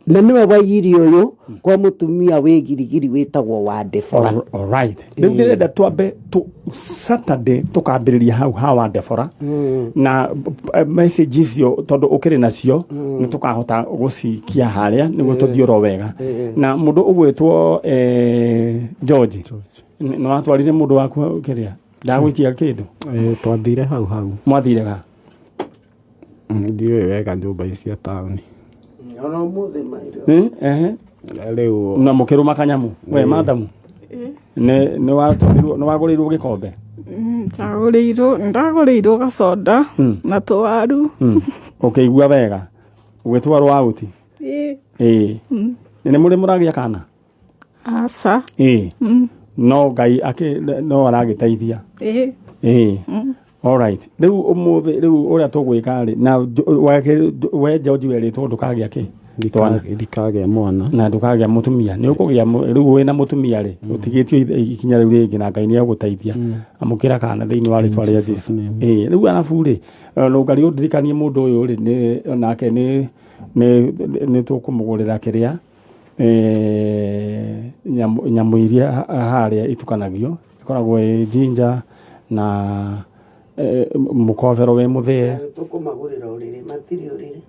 Na nĩwe waiyire ũyũ kwa mũtumia wĩ girigiri wĩtagwo wa Debora. Alright, rĩu ndĩrenda twambe tu Saturday tũkambĩrĩria hau hawa Debora na message icio, tondũ ũkĩrĩ nacio nĩ tũkahota gũcikia harĩa nĩguo tũthiĩ oro wega. Na mũndũ ũgwĩtwo George, nĩ watwarire mũndũ waku kĩrĩa ndagũikia kĩndũ? Eh, twathire hau hau. Mwathire ga? Ndiũĩ wega nyũmba ici cia taũni. Ona ũmũthĩ mairo. Eh, ehe. Rĩu Na mũkĩrũma kanyamu we madamu nĩ watwarirwo, nĩ wagũrĩirwo gĩkombe? Ndagũrĩirwo gacoda na tũwaru. Ũkĩigua wega ũgĩtwarwo out? Ĩĩ. Ĩĩ, nĩ mũrĩ mũragĩa kana? Aca. Ĩĩ, no Ngai akĩ no aragĩteithia. Ĩĩ. Ĩĩ, alright, rĩu ũmũthĩ rĩu ũrĩa tũgwĩka rĩ na we George werĩtwo ndũkagĩa kĩ twana. Ndikagĩa mwana. Na ndũkagĩa mũtumia, nĩ ũkũgĩa rĩu wĩna mũtumia rĩ, ũtigĩtio ikinya rĩu rĩngĩ na Ngai nĩ egũteithia. Amũkĩra kana thĩinĩ wa rĩtwa rĩa Jesus Jesu. name. Ĩĩ, rĩu arabu rĩ, rũngari ũndirikanie mũndũ ũyũ rĩ, nĩ nake nĩ tũkũmũgũrĩra kĩrĩa nyamũ iria harĩa itukanagio ĩkoragwo ĩ ginger na mũkobero wĩ mũthĩe. Tũkũmagũrĩra ũrĩrĩ, matirĩ ũrĩrĩ,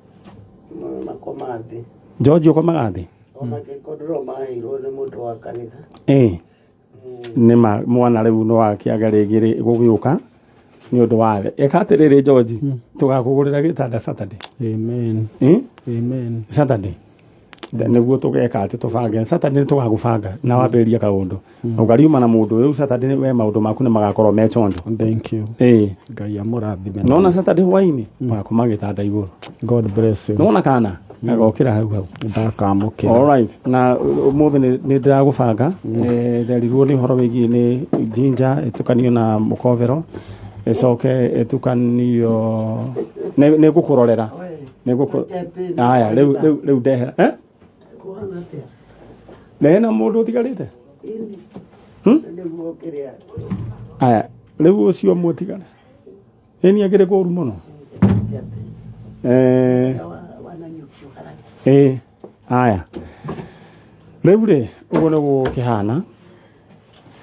makomaga thĩ. George, ũkomaga thĩ? Ona gĩkondoro maheirwo nĩ mũndũ wa kanitha. Ĩĩ, nĩ ma mwana rĩu no akĩaga rĩngĩ rĩ gũgĩũka nĩ ũndũ wa thĩ. Ĩka atĩrĩrĩ George, tũgakũgũrĩra gĩtanda Saturday. Amen. Eh? Amen. Saturday nĩguo tũgeka atĩ tũbange Saturday nĩ tũgagũbanga na wambĩrĩria kaũndũ ũngariuma na mũndũ rĩu Saturday we maũndũ maku nĩ magakorwo me chonjo. Thank you. Ĩĩ. Ngai amũrathime. Nona Saturday hwainĩ wakoma gĩtanda igũrũ. God bless you. Nona kana gagokĩra hau hau. Ndakamũkĩra. Alright, na ũmũthĩ nĩ ndĩragũbanga. Nderirwo nĩ ũhoro wĩgiĩ nĩ ginger ĩtukanio na mũkobero ĩcoke ĩtukanio nĩ ngũkũrorera nĩ ngũkũ aya rĩu ndehera eh Kũhana atĩa? Ndehera mũndũ ũtigarĩte. Nĩguo kĩrĩa. Aya, rĩu ũcio ũmwe ũtigare ĩni akĩrĩ kũru mũno. Ĩĩ, aya rĩu rĩ ũguo nĩguo gũkĩhana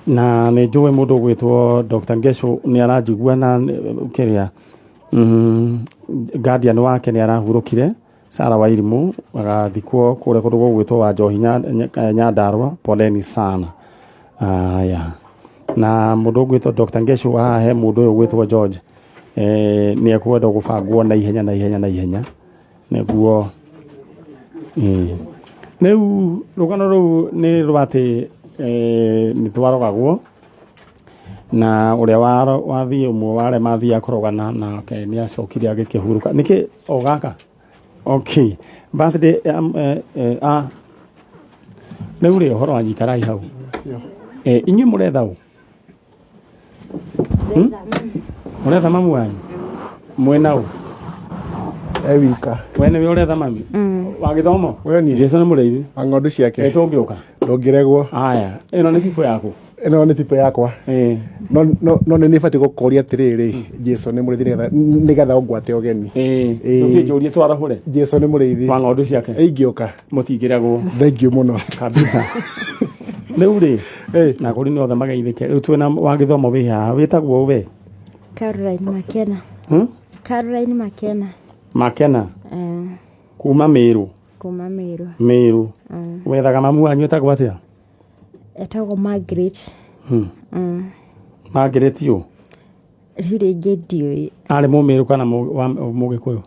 na nĩ njũĩ mũndũ ũgwĩtwo Dr. Ngesho nĩ aranjigua na kĩrĩa guardian wake nĩ arahurũkire Sara Wairimũ agathikwo kũrĩa kũndũ gũgwĩtwo wa Njohi Nyandarua, poleni sana. Aya, na mũndũ ũgwĩtwo Dr. Ngesho haha he mũndũ ũyũ ũgwĩtwo George nĩ ekwenda gũbangwo na ihenya na ihenya na ihenya nĩguo. Ĩĩ. Rĩu rũgano rũu nĩ rwa atĩ nĩ twarogagwo na ũrĩa wathiĩ ũmwe wa arĩa mathiaga kũrogana nake nĩ acokire agĩkĩhurũka nĩkĩ o gaka. Okay, birthday ah rĩu rĩ ũhoro wanyu ikarai hau. Inyuĩ mũretha ũ? Mũretha mamu wanyu mwĩna ũ? E wika. We nĩwe ũretha mami wa gĩthomo? We niĩ. Jesu nĩ mũrĩithi wa ng'ondu ciake. Tũngĩũka. Ndũngĩregwo. Aya, ĩno nĩ pipo yaku? Ĩno nĩ pipo yakwa. No nĩ nĩbatiĩ gũkũria atĩrĩrĩ, Jesu nĩ mũrĩithi nĩgetha ũngwate ũgeni. Ndũkĩnjũrie twarahũre. Jesu nĩ mũrĩithi wa ng'ondu ciake. Ingĩũka. Mũtingĩregwo. Thank you mũno. Kabisa. Rĩu rĩ na kũrĩ nĩ othe mageithĩke. Rĩu twĩna wa gĩthomo wĩ haha wĩtagwo we? Caroline Makena. Caroline Makena. Makena. Kuma Meru? Kuma Meru. Meru. Wethaga mamu wanyu etagwo atĩa? Etagwo Margaret. Margaret ũ? Rĩu rĩngĩ ndiũĩ. Arĩ Mũmĩrũ kana Mũgĩkũyũ?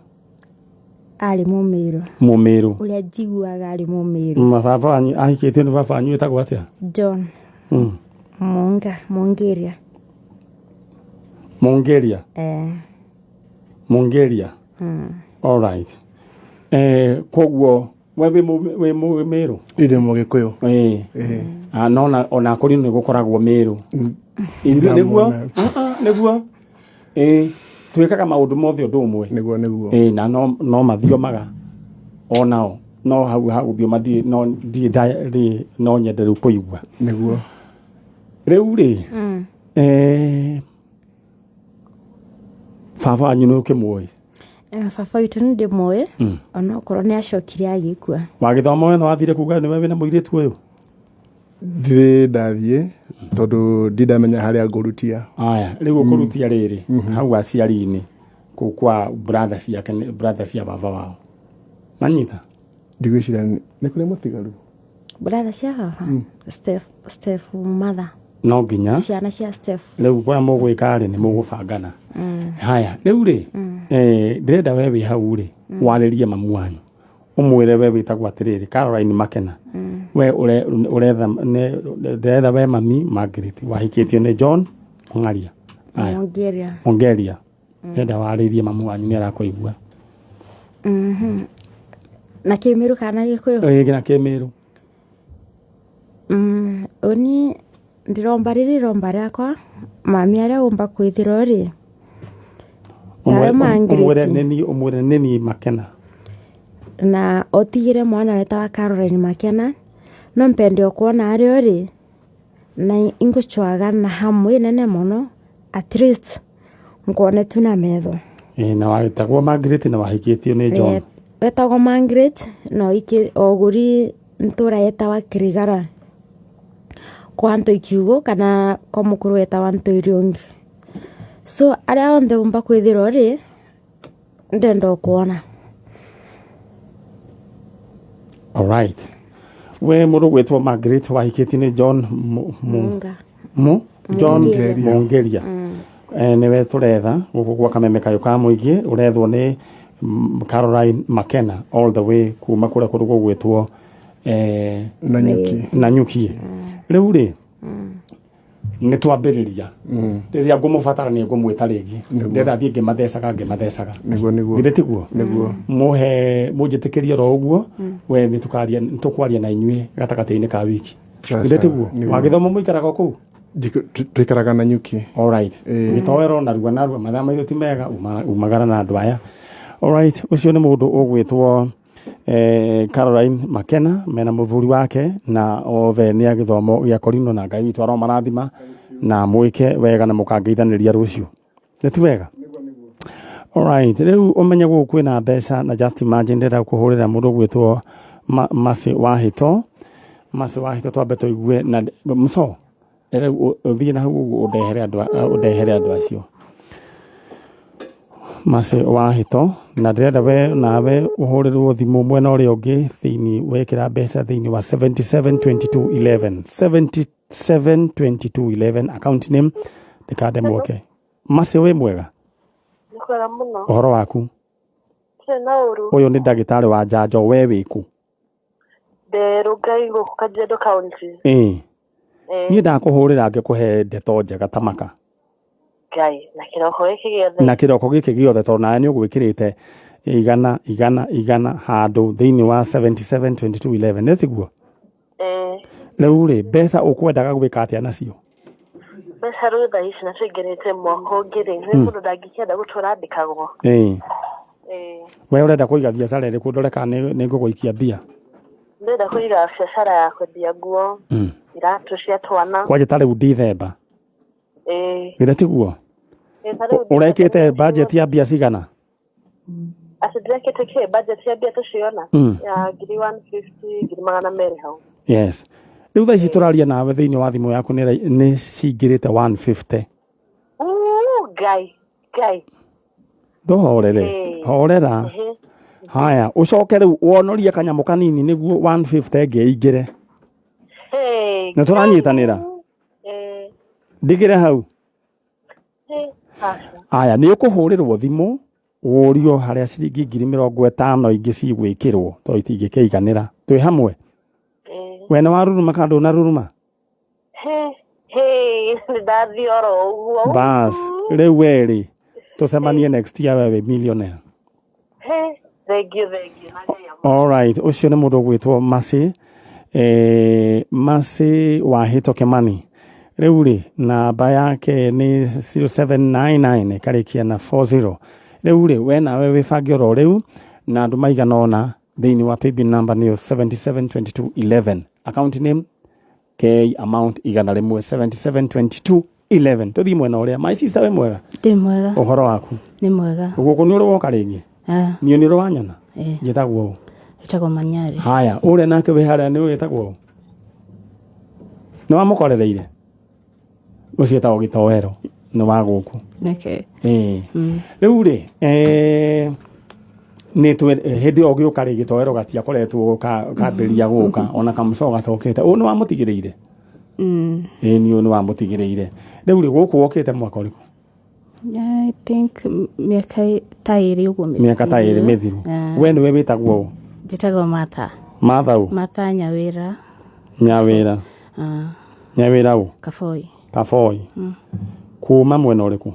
Arĩ Mũmĩrũ. Mũmĩrũ. Ũrĩa njiguaga arĩ Mũmĩrũ. Mababa wanyu ahikĩtio nĩ baba wanyu etagwo atĩa? John. Munga, Mungeria. Mungeria? Mungeria. All right. Koguo we wĩ Mũmĩrũ? Ndĩ Mũgĩkũyũ. Ĩĩ. No ona kũrĩ nĩ gũkoragwo Mĩrũ. Ithuĩ nĩguo? Nĩguo. Ĩĩ, twĩkaga maũndũ mothe ũndũ ũmwe. Nĩguo nĩguo. Ĩĩ, na no mathiomaga onao. No hau ha gũthioma ndirĩ no ndirĩ no nyende rĩu kũigua. Nĩguo. Rĩu rĩ baba wanyu nĩ ũkĩmũĩ? Baba witũ nĩ ndĩmũĩ onokorwo nĩ acokire agĩkua. Wagĩthoma we wathire kuga nĩwe wĩna mũirĩtu ũyũ? Ndirĩ ndathiĩ tondũ ndindamenya harĩa ngũrutia. Aya, rĩu ũkũrutia rĩrĩ hau aciari-inĩ kũu kwa brother ciake, brother cia baba wao, manyita. Ndigwĩciria nĩ kũrĩ mũtigaru. Brother cia baba, step mother. No nginya. Ciana cia step. Rĩu kũrĩa mũgwĩka rĩ, nĩ mũgũbangana. Haya, rĩu rĩ, ndĩrenda we wĩ hau rĩ, warĩrie mamu wanyu, ũmwĩre we wĩtagwo atĩrĩrĩ Caroline Makena, we ũretha ndĩretha we mami Margaret wahikĩtio nĩ John Ong'aria. Haya. Mongeria. Ongeria, ndĩrenda warĩrie mamu wanyu, nĩ arakũigua. Na kĩmĩrũ kana gĩkũyũ? Ĩĩ, na kĩmĩrũ. Ũni ndĩromba rĩrĩ romba rĩakwa mami arĩa ũmba kwĩthĩrwo rĩ tawe. Ũmwĩre Margaret. Nĩni ũmwĩre nĩni Makena. Na otigire mwana wetawa Caroline Makena, no mpende okuona arĩ rĩ na ingũcwaga na hamwe nene mũno, at least nguone tu na metho. Ĩĩ, na wagĩtagwo Margaret na wahikĩtio nĩ John. Wetagwo Margaret no iki oguri ntura yetawa Kirigara kwa Ntoi Kiugo kana kwa mukuru wetawa Ntoi Riũngi, so aria onthe umba kwithirwo ri ndenda okuona. Alright, we mũndũ gwĩtwo Margaret wahikĩtio nĩ John Munga. Mu John Mungeria. Mungeria. Nĩwe tũretha gũkũ gwa Kameme Kayũ ka Mũingĩ, ũrethwo nĩ Caroline Makena all the way kuma kũrĩa kũndũ gũgwĩtwo Nanyuki. Nanyuki. Rĩu rĩ, nĩ twambĩrĩria, rĩrĩa ngũmũbatara nĩ ngũmwĩta rĩngĩ. Ndĩrenda thiĩ ngĩmathecaga ngĩmathecaga. Nĩguo, nĩguo. Githĩ tiguo? Nĩguo. Mũhe mũnjĩtĩkĩrie oro ũguo, we nĩ tũkaria, nĩ tũkwaria na inyuĩ gatagatĩ-inĩ ka wiki. Sawa, Githĩ tiguo? Nĩguo. Wagĩthoma mũikaraga o kũu? Tũikaraga Nanyuki. Alright. Ĩĩ. Gĩtoero narua narua, mathaa maitũ ti mega, umagara na andũ aya. Alright, ũcio nĩ mũndũ ũgwĩtwo Caroline Makena mena mũthuri wake, na othe nĩ a gĩthomo gĩa Korino, na Ngai witũ aromarathima na mwĩke wega na mũkangeithanĩria rũciũ. Nĩ ti wega? Alright, rĩu ũmenye gũkũ kwĩna mbeca, na just imagine ndĩrenda kũhũrĩra mũndũ ũgwĩtwo Mercy Wahito. Mercy Wahito, twambe tũigue na mũco rĩu ũthiĩ na hau ũguo ũndehere andũ ũndehere andũ acio. Mercy Wahito, na ndĩrenda we nawe ũhũrĩrwo thimũ mwena ũrĩa ũngĩ thĩinĩ wekĩra mbeca thĩinĩ wa 772211, 772211, account name ndĩkandemwoke. Mercy, wĩ mwega? Nĩ kwega mũno. Ũhoro waku? Tirĩ na ũru. Ũyũ nĩ ndagĩtarĩ wa njanjo. We wĩkũ? Ndĩ Rongai gũkũ Kajiado County. Ĩĩ. Ĩĩ. Niĩ ndakũhũrĩra ngĩkũhe ndeto njega ta maka. Ngai, na kĩroko gĩkĩ gĩothe. Na kĩroko gĩkĩ gĩothe, tondũ nawe nĩ ũgwĩkĩrĩte igana igana igana handũ thĩinĩ wa 772211, nĩ tiguo? Ĩĩ. Rĩu rĩ, mbeca ũkwendaga gwĩka atĩa nacio? Mbeca rĩu thaa ici na tũingĩrĩte mwaka ũngĩ rĩ, nĩ mũndũ ndangĩkĩenda gũtũra andĩkagwo. Ĩĩ. Ĩĩ. We ũrenda kũiga biacara ĩrĩkũ ndore kana nĩ ngũgũikia mbia? Ndĩrenda kũiga biacara ya kwendia nguo, iratũ cia twana. Kwanja ta rĩu Dithemba? Ĩĩ. Githĩ tiguo? Ĩĩ, ta rĩu. Ũrekĩte budget ya mbia cigana? Atĩ ndĩrekĩte kĩ budget ya mbia tũciona? Ya ngiri 150, 200,000 hau. Yes, rĩu thaa ici tũraria nawe thĩinĩ wa thimũ yaku nĩ cingĩrĩte 150. Uu, Ngai, Ngai. Ndũhorere. Ĩĩ. Horera. Haya, ũcoke rĩu wonorie kanyamũ kanini nĩguo 150 ĩngĩ ĩingĩre. Hey, Nĩ tũranyitanĩra? Ĩĩ. Ndigĩre hau. Ĩĩ, aca. Aya, nĩ ũkũhũrĩrwo thimũ ũrio harĩa ciringi 50,000 ingĩ cigwĩkĩrwo tondũ itingĩkĩiganĩra. Twĩ hamwe? Ĩĩ. We nĩ waruruma kana ndũnaruruma? Hey, hey, nĩ ndathiĩ oro ũguo. Bas, rĩu we rĩ, tũcemanie next year, we wĩ millionaire. Hey, thank you, thank you. Na Ngai amũ- Alright, ũcio nĩ mũndũ ũgwĩtwo Mercy, Mercy Wahĩto Kĩmani. Rĩu rĩ, namba yake nĩ 0799 ĩkarĩkia na 40. Rĩu rĩ, we nawe wĩbange oro rĩu na andũ maigana ũna thĩinĩ wa paybill number nĩyo 772211, account name K, amount 100, 772211. Tũthiĩ mwena ũrĩa. My sister, wĩ mwega? Ndĩ mwega. Ũhoro waku? Nĩ mwega. Gũkũ nĩ ũrĩ woka rĩngĩ? Ah. Niĩ nĩ ũrĩ wanyona? Ĩĩ. Njĩtagwo ũ? Wĩtagwo Manyari. Haya, ũrĩa nake wĩ harĩa nĩ wĩtagwo ũ? Nĩ wamũkorereire? Ũcio etagwo Gĩtoero, nĩ wa gũkũ. Okay. Ĩĩ. Rĩu rĩ, nĩ hĩndĩ ĩyo ũgĩũka rĩ, Gĩtoero gatiakoretwo kambĩrĩria gũka, ona kamũco gatokĩte. Ũyũ nĩ wamũtigĩrĩire? Ĩĩ, nĩ ũyũ nĩ wamũtigĩrĩire. Rĩu rĩ, gũkũ wokĩte mwaka ũrĩkũ? I think mĩaka ta 2 ũguo mĩthiru. Mĩaka ta 2 mĩthiru. Ah. We nĩwe wĩtagwo ũ? Njĩtagwo Martha. Martha ũ? Martha Nyawĩra. Nyawĩra. Ah. Nyawĩra ũ? Kaboi. Kaboi. Kuma mwena ũrĩkũ?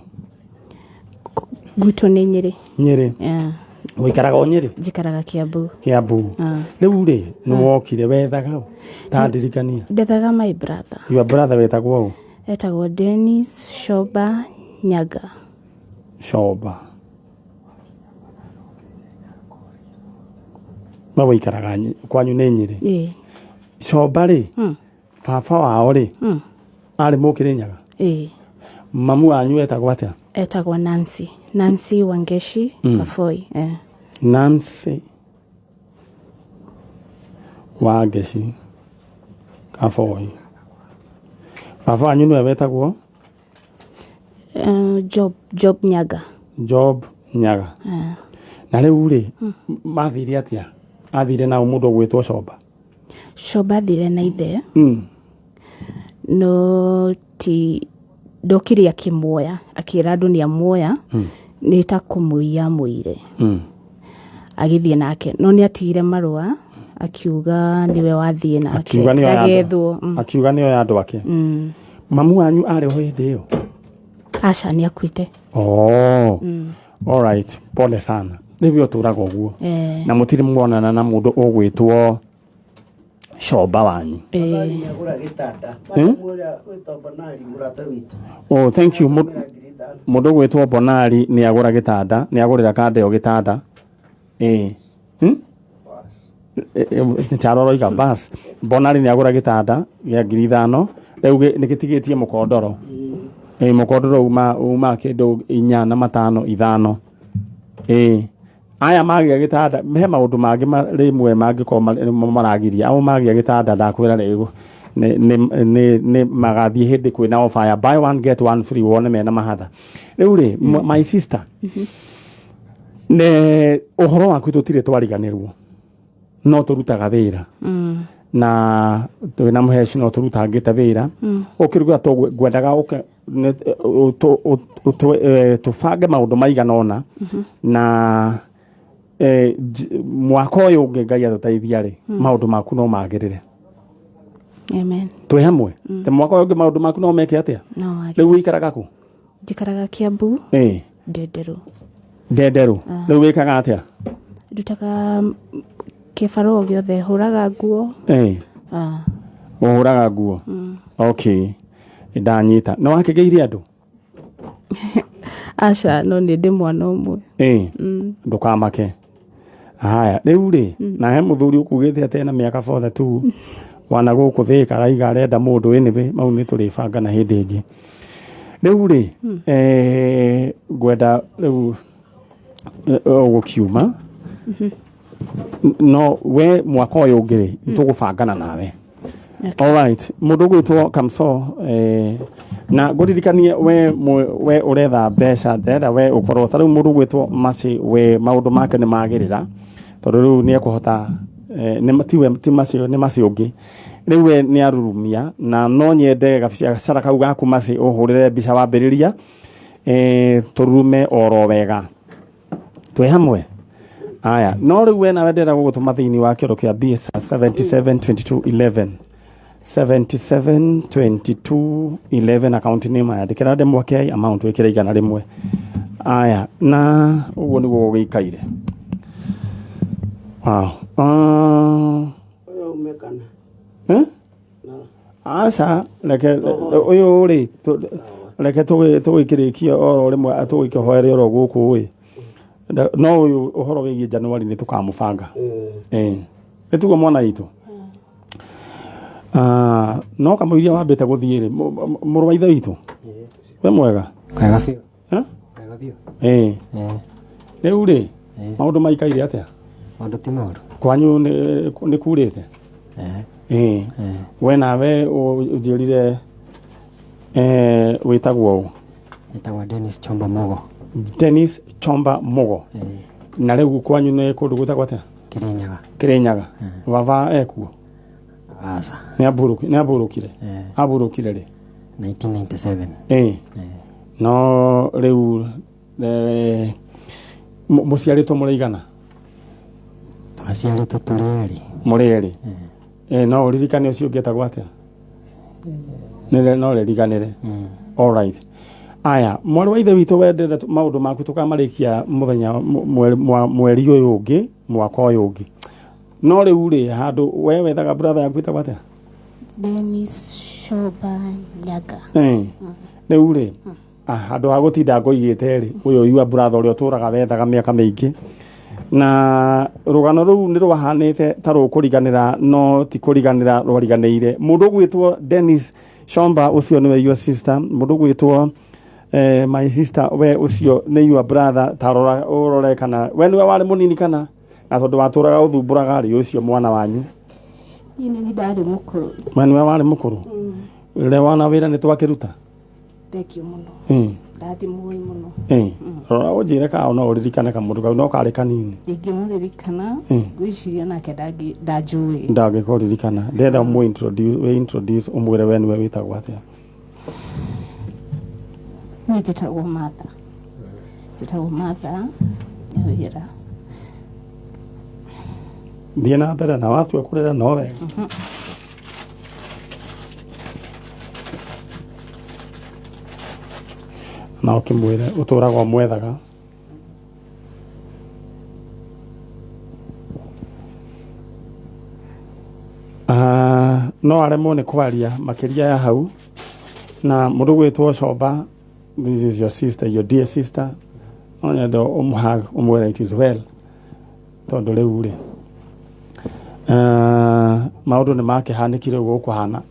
Gwitũ nĩ Nyĩrĩ. Nyĩrĩ. Yeah. Ũikaraga o Nyĩrĩ? Njikaraga Kiambu. Kiambu. Ah. Rĩu rĩ, nĩ wokire wethaga ũ? Ta ndirikania. Ndethaga my brother. Your brother wetagwo ũ? Etagwo Dennis Shoba Nyaga. Shoba. We wĩikaraga kwanyu nĩ Nyĩrĩ? Ĩĩ. Coba rĩ, baba wao rĩ, arĩ Mũkĩrĩnyaga? Ĩĩ. Mamu wanyu etagwo atĩa? Etagwo Nancy. Nancy Wangeshi Kaboi. Eh. Nancy Wangeci Kaboi. Baba wanyu nĩwe wetagwo? Job Nyaga. Job Nyaga. Na rĩu rĩ, mathire atĩa? Athire na mũndũ ũgwĩtwo Coba? Shoba athire na ithe. No ti ndokire akĩmuoya, akĩra andũ nĩ amuoya, nĩ ta kũmũiya amũire. Agĩthiĩ nake, no nĩ atigire marũa akiuga nĩwe wathiĩ nake. Akiuga nĩoya andũ- Ndagethwo. Akiuga nĩoya andũ ake. Mamu wanyu arĩ ho hĩndĩ ĩyo? Aca, nĩ akuĩte. Oh. All right. Pole sana. Rĩu ũtũraga ũguo. Eh. Na mũtirĩ muonana na mũndũ ũgwĩtwo Coba wanyu? Nĩagũra gĩtanda. Eh? Ũrĩa wĩtagwo Bonari, mũrata witũ. Oh, thank you. Mũndũ ũgwĩtwo Bonari nĩ agũra gĩtanda, nĩ agũrĩra kanda ĩyo gĩtanda. Ĩĩ. Charo aroiga bas. Bonari nĩ agũra gĩtanda gĩa 5,000. Rĩu nĩ gĩtigĩtie mũkondoro. Ĩĩ, mũkondoro uma kĩndũ 4 na 5 5. Ĩĩ. Aya magĩa gĩtanda, he maũndũ mangĩ rĩmwe mangĩkorwo maragiria. Au magĩa gĩtanda ndakwĩra rĩu nĩ magathiĩ hĩndĩ kwĩna offer ya buy one get one free, wone mena mahatha. Rĩu rĩ, my sister, ne ũhoro waku tũtirĩ twariganĩrwo, no tũrutaga wĩra na twĩna mũheci, no tũrutangĩte wĩra ũkĩruga, ngwendaga ũke tũbange maũndũ maigana ũna na mwaka ũyũ ũngĩ Ngai atũteithia rĩ, maũndũ maku no magĩrĩre. Amen. Twĩ hamwe te mwaka ũyũ ũngĩ maũndũ maku no meke atĩa? No wagĩrĩre. Rĩu ũikaraga kũ? Njikaraga Kiambu. Ndenderũ. Ndenderũ. Rĩu wĩkaga atĩa? Ndutaga kĩbarũa gĩothe, hũraga nguo. Ah. Ũhũraga nguo. Okay, ndanyita. Nĩ wakĩgĩire andũ? Aca, no nĩ ndĩ mwana ũmwe. Ĩĩ, ndũkamake. Haya, rĩu rĩ, na he mũthuri ũkugĩte atĩ ena mĩaka 42 wana gũkũ Thĩka, araiga arenda mũndũ. Anyway, mau nĩ tũrĩbanga na hĩndĩ ĩngĩ. Rĩu rĩ, ngwenda rĩu ũgũkiuma, no we mwaka ũyũ ũngĩ rĩ, tũgũbangana nawe. Alright, mũndũ ũgwĩtwo Kamso, na ngũririkanie we we ũretha mbeca, ndĩrenda we ũkorwo ta rĩu mũndũ ũgwĩtwo Mercy, we maũndũ make nĩ magĩrĩra tondũ rĩu nĩ ekũhota, nĩ tiwe, ti Mercy, nĩ Mercy ũngĩ. Rĩu we nĩ arurumia, na no nyende gabiacara kau gaku Mercy ũhũrĩre mbica wambĩrĩria, tũrurume oro wega twĩ hamwe. Aya, no rĩu we nawe ndĩrenda gũgũtũma thĩinĩ wa kĩoro kĩa mbica 772211, 772211, account name yandĩkĩra ndemwa K, amount wĩkĩre 100. Aya, na ũguo nĩguo gũgĩikaire. Wow. Ũyũ ume kana? Eh? Aca, reke ũyũ rĩ, reke tũgĩkĩrĩkie oro rĩmwe, tũgĩkĩhoere oro gũkũ ĩ. No ũyũ ũhoro wĩgiĩ January nĩ tũkamũbanga. Ĩĩ, nĩ tuge mwana witũ. Ah, no kamũiria wambĩte gũthiĩ rĩ, mũrũ wa ithe witũ, we mwega? Wega biũ. Eh? Wega biũ. Ĩĩ. Rĩu rĩ, Maũndũ maikaire atĩa? Maũndũ ti moru. Kwanyu nĩ kurĩte? Eh. Ĩĩ. We nawe ũnjĩrire wĩtagwo ũ? Nĩtagwo Dennis Chomba Mugo. Dennis Chomba Mugo. Na rĩu kwanyu nĩ kũndũ gwĩtagwo atĩa? Kirinyaga. Kirinyaga. Baba ekuo? Aca. Nĩ aburũkire? Aburũkire rĩ? 1997. Ĩĩ. No rĩu mũciarĩtwo mũrĩ igana? Twaciarĩtwo tũrĩ erĩ. Mũrĩ erĩ. No ũririkane ũcio ũngĩ etagwo atĩa? No rĩriganĩre. All right. Aya, mwarĩ wa ithe witũ wendete maũndũ maku tũkamarĩkia mũthenya mweri ũyũ ũngĩ, mwaka ũyũ ũngĩ. No rĩu rĩ, handũ we wethaga brother yaku ĩtagwo atĩa? Dennis Shoba Nyaga. Rĩu rĩ, handũ ha gũtinda ngoigĩte rĩ, ũyũ yua brother ũrĩa ũtũraga wethaga mĩaka mĩingĩ, na rũgano rũu nĩ rwahanĩte ta rũkũriganĩra, no ti kũriganĩra rwariganĩire. Mũndũ ũgwĩtwo Dennis Shomba ũcio nĩwe your sister, mũndũ ũgwĩtwo my sister we ũcio nĩ your brother. Ta rora ũrore kana we nĩwe warĩ mũnini, kana na tondũ watũraga ũthumbũraga rĩ, ũcio mwana wanyu? Niĩ nĩ ndarĩ mũkũrũ. We nĩwe warĩ mũkũrũ. Rĩrĩa wana wĩra nĩ twakĩruta. Thank you mũno. Ndathimwo mũno. Rora ũnjĩre kana no ũririkane kamũndũ kau, no karĩ kanini. Ndingĩmũririkana. Ngwĩciria nake ndanjũĩ. Ndangĩkũririkana. Ndĩrenda ũmũ introduce, wĩ introduce, ũmwĩre we nĩwe wĩtagwo atĩa. Niĩ njĩtagwo Martha, njĩtagwo Martha Nyawĩra. Thiĩ na mbere na watua kũrĩra no wega. Na ũkĩmwĩre ũtũraga ũmwethaga. No aremwo nĩ kwaria makĩria ya hau. Na mũndũ gwĩtwo Comba, this is your sister, your dear sister. No nyende ũmũhug, ũmwĩre it is well, tondũ rĩu rĩ, maũndũ nĩ makĩhanĩkire ũguo kũhana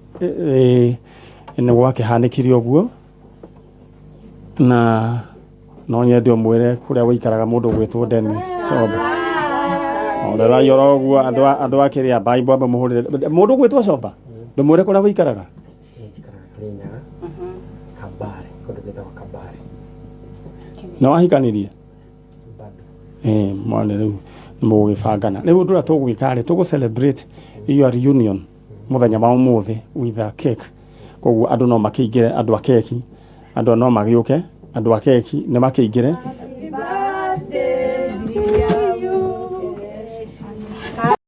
nĩ gwakĩhanĩkire ũguo, na no nyende ũmwĩre kũrĩa wĩikaraga, mũndũ gwĩtwo Dennis Comba. Orerai oro ũguo andũ a kĩrĩa Bible ambe mũhũrĩre mũndũ gwĩtwo Comba, ndũmwĩre kũrĩa wĩikaraga. Njikaraga Kirinyaga. Kabare, kũndũ gwĩtagwo Kabare. Na wahikanirie? Bado. Mwana rĩu nĩ mũgũgĩbangana. Rĩu ũndũ ũrĩa tũgwĩka rĩ, tũgũ celebrate your reunion mũthenya wa ũmũthĩ with a cake. Koguo andũ no makĩingĩre, andũ a keki, andũ no magĩũke, andũ a keki nĩ makĩingĩre.